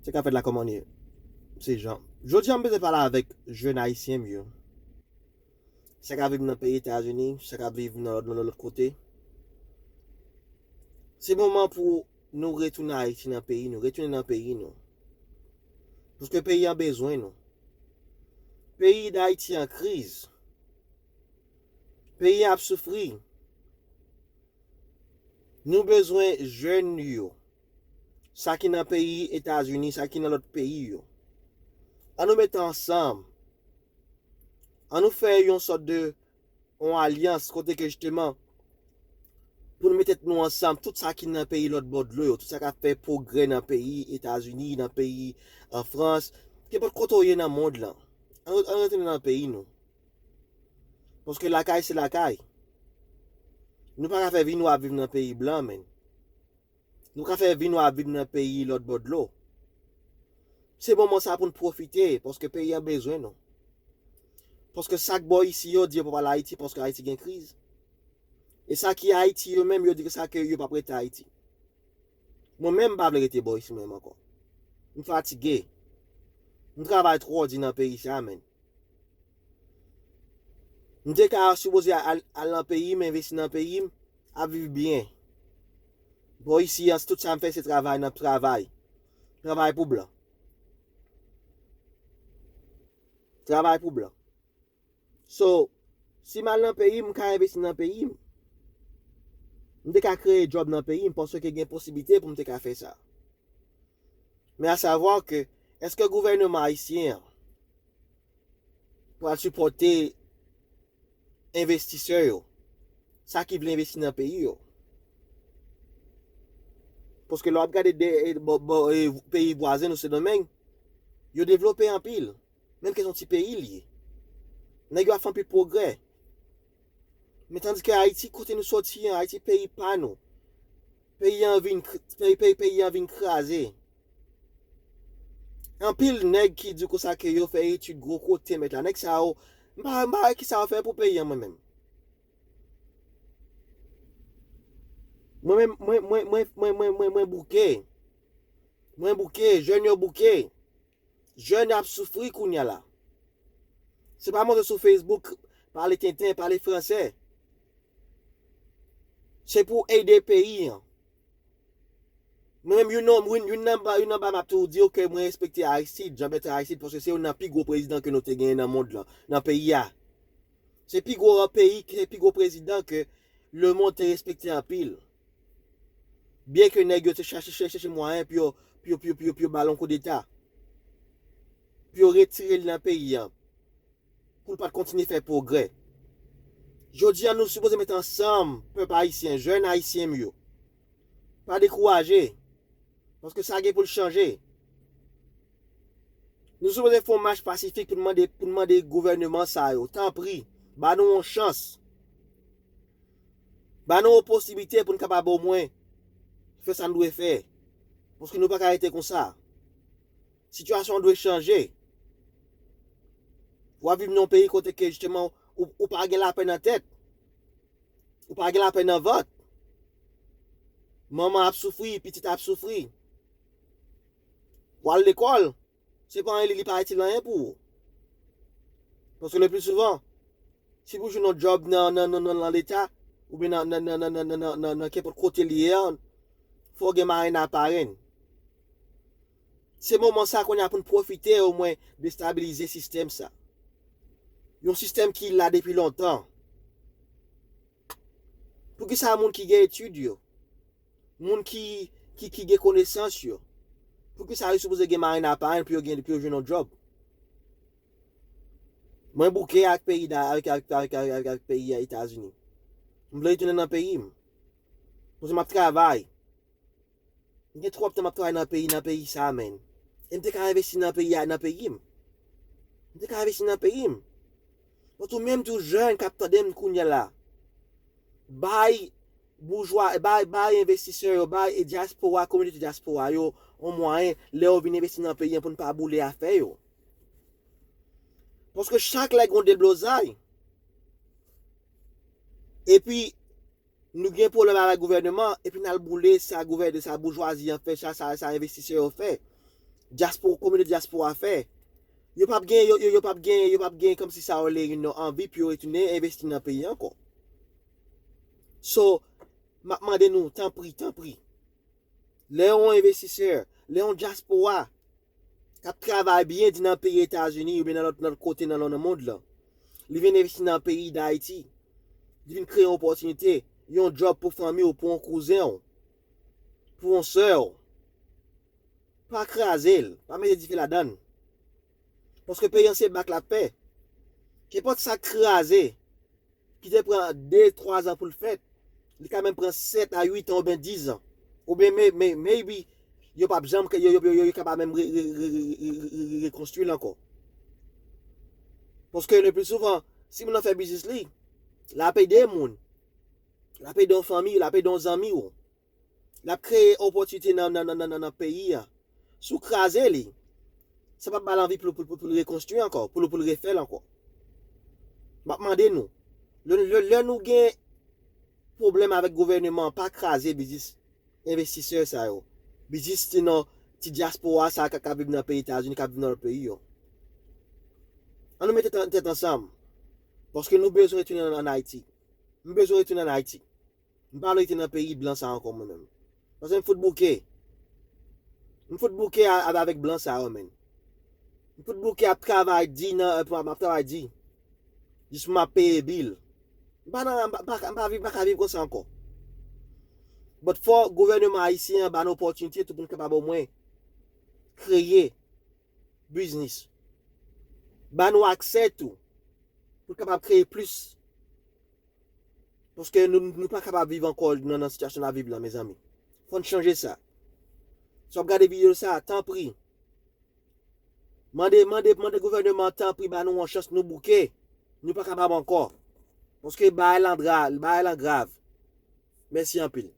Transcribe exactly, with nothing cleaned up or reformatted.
Sa k ap fèt la, kòman ye? Se Jean. Jodi a, m bezwen pale avèk jèn ayisyen m yo. Sa k ap viv nan peyi Etazini, sa k ap viv nan lòt, nan lòt kote. Se moman pou nou retounen Ayiti, nan peyi nou, retounen nan peyi nou. Paske peyi an bezwen nou. Peyi Dayiti an kriz. Peyi an ap soufri. Nou bezwen jèn yo. Sa ki nan peyi Etazini, sa ki nan lòt peyi yo. Ann nou mete ansanm. Ann nou fè yon sòt de, yon alyans kote ke jisteman pou nou mete tèt nou ansanm, tout sa ki nan peyi lòt bò dlo yo, tout sa k ap fè pwogrè nan peyi Etazini, nan peyi, an Frans, kenpòt kote w ye nan mond lan. Ann, ann retounen nan peyi nou. Paske lakay se lakay. Nou pa ka fè vi nou ap viv nan peyi blan, menn. Nou ka fè vi nou ap viv nan peyi lòt bò dlo. Se moman sa pou n pwofite, paske peyi an bezwen nou. Paske sa k bò isi yo di yo p ap al Ayiti paske Ayiti gen kriz. E sa ki Ayiti yo menm, yo di ke sa ke yo p ap rete Ayiti. Mwen menm, m pa vle rete bò isi menm ankò. M fatige. M travay twò di nan peyi sa, menn. M te ka sipoze al, al nan peyi m, envesti nan peyi m, ap viv byen. Bò isi an, tout sa m fè se travay nan travay. Travay pou blan. Travay pou blan. So, si m al nan peyi m, m ka envesti nan peyi m. M te ka kreye djòb nan peyi m, paske gen posiblite pou m te ka fè sa. Men a savwa ke, èske gouvènman ayisyen an pral sipòte envestisè yo, sa ki vle envesti nan peyi yo? Paske lè w ap gade de, e, bò, bò, e, peyi vwazen nou, Sendomeng, yo devlope anpil. Menm ke se yon ti peyi l ye. Nèg yo ap fè anpil pwogrè. Men tandis ke Ayiti, kote nou soti an, Ayiti peyi pa nou. Peyi an vin kr-, peyi, peyi, peyi an vin kraze. Anpil nèg ki di konsa ke yo fè etid gwo kote mèt la. Nèg sa yo, m pa, m pa wè kisa yo fè pou peyi an mwen menm. Mwen menm, mwen, mwen, mwen, mwen, mwen, mwen, mwen bouke. Mwen bouke, jèn yo bouke. Jèn ap soufri kounye a la. Se pa monte sou Facebook, pale tenten, pale fransè. Se pou ede peyi an. Mwen menm, youn nan, youn, youn nan ba, youn nan ba m ap toujou di yo ke mwen respekte Aristide, Jean Bertrand Aristide, paske se youn nan pi gwo prezidan ke nou te genyen nan mond lan, nan peyi a. Se pi gwo peyi, se pi gwo prezidan ke lemonn te respekte anpil. Byen ke nèg yo te chache, chache, chache mwayen pou yo, pou yo, pou yo, pou yo, pou yo ba l yon koudeta. Pou yo retire l nan peyi an. Pou l pa t kontinye fè pwogrè. Jodi a, nou sipoze met ansanm, pèp ayisyen, jèn ayisyen m yo. Pa dekouraje. Paske sa gen pou l chanje. Nou sipoze fè yon mach pasifik pou n mande, pou n mande gouvènman sa yo, tanpri, ba nou yon chans. Ba nou yon posiblite pou n kapab omwen fè sa n dwe fè. Paske nou pa ka rete konsa. Sitiyasyon an dwe chanje. W ap viv nan yon peyi kote ke jisteman ou, ou pa gen lapè nan tèt. Ou pa gen lapè nan vant. Manman ap soufri, pitit ap soufri. W al lekòl, se pa anyen li, li pa itil anyen pou ou. Paske le pli souvan, si pou jwenn yon djòb nan, nan, nan, nan, nan Leta, oubyen nan, nan, nan kenpòt kote li ye an, fò w gen marenn a parenn. Se moman sa kounye a pou n pwofite omwen destabilize sistèm sa. Yon sistèm ki la depi lontan. Poukisa moun ki gen etid yo, moun ki, ki, ki gen konesans yo, poukisa yo sipoze gen marenn a parenn pou yo gen, pou yo jwenn yon djòb? Mwen bouke ak peyi da, avèk, avèk, avèk, avèk, avèk peyi a Etazini. M vle retounen nan peyi m. Paske m ap travay. M gen twòp tan m ap travay nan peyi, nan peyi sa, menn. E m te ka envesti nan peyi a, nan peyi m. M te ka envesti nan peyi m. Bon, ou menm tou jèn k ap tande m kounye a la. Bay boujwa, bay, bay envestisè yo, bay e dyaspora, kominote dyaspora yo, yon mwayen, lè yo vin envesti nan peyi an pou n pa boule afè yo. Paske chak lè gen yon deblozay, epi nou gen pwoblèm avèk gouvènman, epi n al boule sa gouvèn-, sa boujwazi an fè, sa, sa, sa envestisè yo fè. dyaspora, kominote dyaspora fè. Yo p ap gen, yo, yo, yo p ap gen, yo p ap gen kòmsi sa yo le, you know, anvi pou yo retounen envesti nan peyi ankò. So, m ap mande nou, tanpri, tanpri, lè yon envestisè, lè yon dyaspora k ap travay byen di nan peyi Etazini oubyen nan lòt, lòt kote nan, nan mond lan, li vin envesti nan peyi Dayiti, li vin kreye yon opòtinite, yon djòb pou fanmi w, pou yon kouzen w, pou yon sè w, pa kraze l, pa mete dife ladan l. Paske peyi an se bak l ap fè. Kenpòt sa k kraze, ki te pran de, twa zan pou l fèt, li ka menm pran sèt a uit an oubyen diz an. Oubyen may-, may-, maybe, yo p ap janm, yo, yo, yo, yo, yo kapab menm re-, re-, re-, re-, re-, re-, re-, rekonstwi l ankò. Paske le pli souvan, si moun nan fè biznis li, l ap ede moun. L ap ede yon fanmi, l ap ede yon zanmi w. L ap kreye opòtinite nan, nan, nan, nan, nan, nan peyi a. Si w kraze li, sa p ap ba l anvi pou, pou, pou, pou l rekonstwi ankò, pou, pou l refè l ankò. M ap mande nou, lè, lè, lè nou gen pwoblèm avèk gouvèneman an, pa kraze biznis envestisè sa yo. Biznis ti nan ti dyaspora sa k ap viv nan peyi Etazini, k ap viv nan lòt peyi yo. An nou mete tèt, tèt ansanm. Paske nou bezwen retounen ann, ann Ayiti. M bezwen retounen ann Ayiti. M pa vle rete nan peyi blan sa ankò mwen menm. Paske m fout bouke. M fout bouke a-, a-, avèk blan sa yo, menn. M fout bouke ap travay di nan, pou m ap travay di. Jis pou m ap peye bil. M pa nan, m pa, m pa, m pa viv, m pa ka viv konsa ankò. But fò gouvèneman ayisyen an ba nou opòtinite tou pou n kapab omwen kreye biznis. Ba nou aksè tou pou n kapab kreye plis. Paske nou, nou pa kapab viv ankò nan, nan sitiyasyon n ap viv la, mezanmi. Fò n chanje sa. Si w ap gade videyo sa, tanpri, mande, mande, mande gouvèneman, tanpri, ba nou yon chans, nou bouke. Nou pa kapab ankò. Paske bagay lan dra-, bagay lan grav. Mèsi anpil.